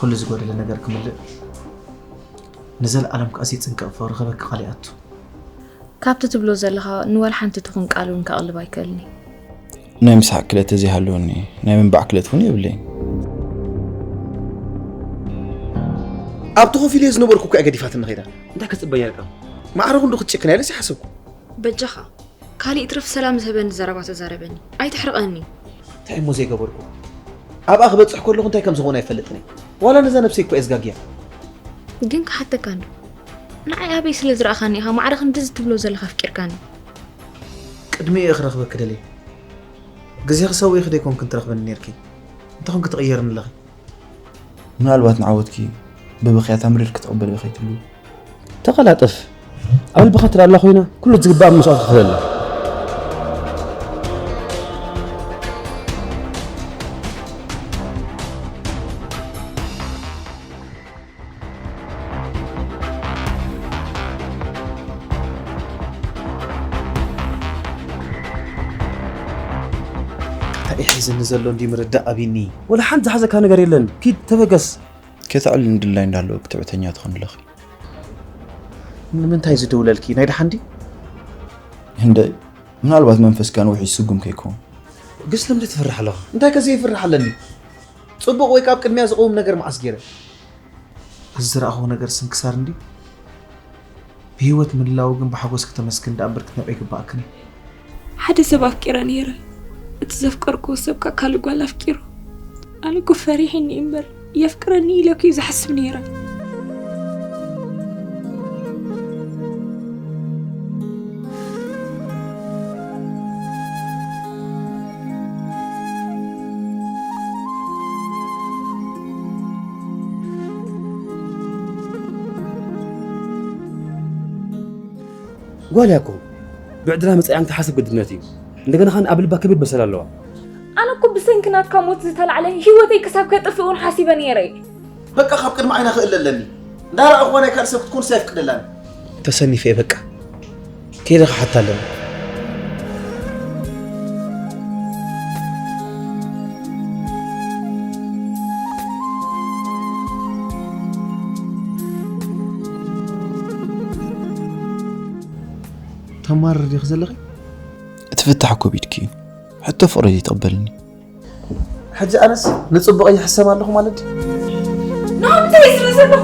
ኩሉ ዝጎደለ ነገር ክምልእ፣ ንዘለኣለም ከኣ ዘይጽንቀቕ ፍቕሪ ክበኪ ቃል ይኣቱ። ካብቲ ትብሎ ዘለኻ ንወላ ሓንቲ ትኹን ቃል እውን ከቕልብ ኣይክእልን እየ። ናይ ምስሓቕ ክእለት ተዘይሃለወኒ ናይ ምንባዕ ክእለት እውን የብለይን። ኣብቲ ኮፍ ኢለ ዝነበርኩ እኮ እያ ገዲፋትኒ ከይዳ። እንታይ ክትጽበ ነርካ? ማዕረ ክንዱ ክትጭክን ኢለስ ይሓሰብኩ። በጃኻ ካሊእ ትረፍ ሰላም ዝህበኒ ዘረባ ተዛረበኒ። ኣይትሕርቐኒ። እንታይ እሞ ዘይገበርኩ? ኣብኣ ክበጽሕ ከለኹ እንታይ ከም ዝኾነ ኣይፈልጥን እየ። ዋላ ነዛ ነብሰይ እኮ እየ ዝጋግያ። ግን ክሓተካ እንዶ ንዓይ ኣበይ ስለ ዝረኣኻኒ ኢኻ ማዕረ ክንድዚ ትብሎ ዘለኻ ኣፍቂርካኒ? ቅድሚኡ እየ ክረኽበኪ ደልየ። ግዜኺ ሰዊእኺ ዶ ኣይኮንክን ትረኽብኒ ነይርኪ? እንታይ ኮንኪ ትቕየርኒ ኣለኺ? ምናልባት ንዓወትኪ ብብኽያት ኣምሪር ክትቕበልዮ ከይትሉ። ተቐላጠፍ። ኣብ ልብኻ ትላላ ኮይና ኩሉ ዝግባእ መስዋእቲ ክኽፈለላ። እንታይ እዩ ሒዝኒ ዘሎ እንዲ ምርዳእ ኣቢኒ። ወላ ሓንቲ ዝሓዘካ ነገር የለን። ኪድ ተበገስ። ከተዕልልኒ ድላይ እንዳለወኪ ትዕቢተኛ ትኾኒ ኣለኺ። ንምንታይ ዝድውለልኪ? ናይ ደሓን ድዩ? ህንደይ፣ ምናልባት መንፈስካ ንውሒ ይስጉም ከይከውን። ግን ስለምንታይ ትፈርሕ ኣለኻ? እንታይ ከ ዘይፍርሕ ኣለኒ? ጽቡቕ ወይ ካብ ቅድሚያ ዝቕውም ነገር መዓስ ገይረ? እዚ ዝረኣኹዎ ነገር ስንክሳር እንድዩ። ብህይወት ምህላዉ ግን ብሓጎስ ክተመስግን ደኣ እምበር ክትነብዕ ኣይግብኣክን እዩ። ሓደ ሰብ ኣፍቂረ ነይረ። እቲ ዘፍቀርክዎ ሰብ ከኣ ካልእ ጓል ኣፍቂሩ። ኣነ እኮ ፈሪሒኒ እምበር የፍቅረኒ ኢለ እኮ ዝሓስብ ነይረ። ጓል እያ እኮ። ብዕድላ መጻኢኣን ክትሓስብ ግድነት እዩ። እንደገና ኸን ኣብ ልባ ከቢድ በሰል ኣለዋ። ኣነ እኮ ብሰንኪ ናትካ ሞት ዝተላዕለ ህይወተይ ክሳብ ከጥፍእ እውን ሓሲበ ነይረ። በቃ ካብ ቅድሚ ዓይና ክእለ ኣለኒ። እንዳረኣኹዋ ናይ ካልእ ሰብ ክትኮንስ ኣይፍቅደላን። ተሰኒፈ እየ በቃ። ከይደ ክሓታ ኣለኒ። ተማርር ዲኺ ዘለኺ? እቲ ፍታሕ ኮቪድኪ እዩ። ሕቶ ፍቕረይ ዘይትቕበልኒ። ሕጂ ኣነስ ንጽቡቕ ይሕሰብ ኣለኹ ማለት ድዩ? ንዓይ እንታይ ስለ ዘለኹ?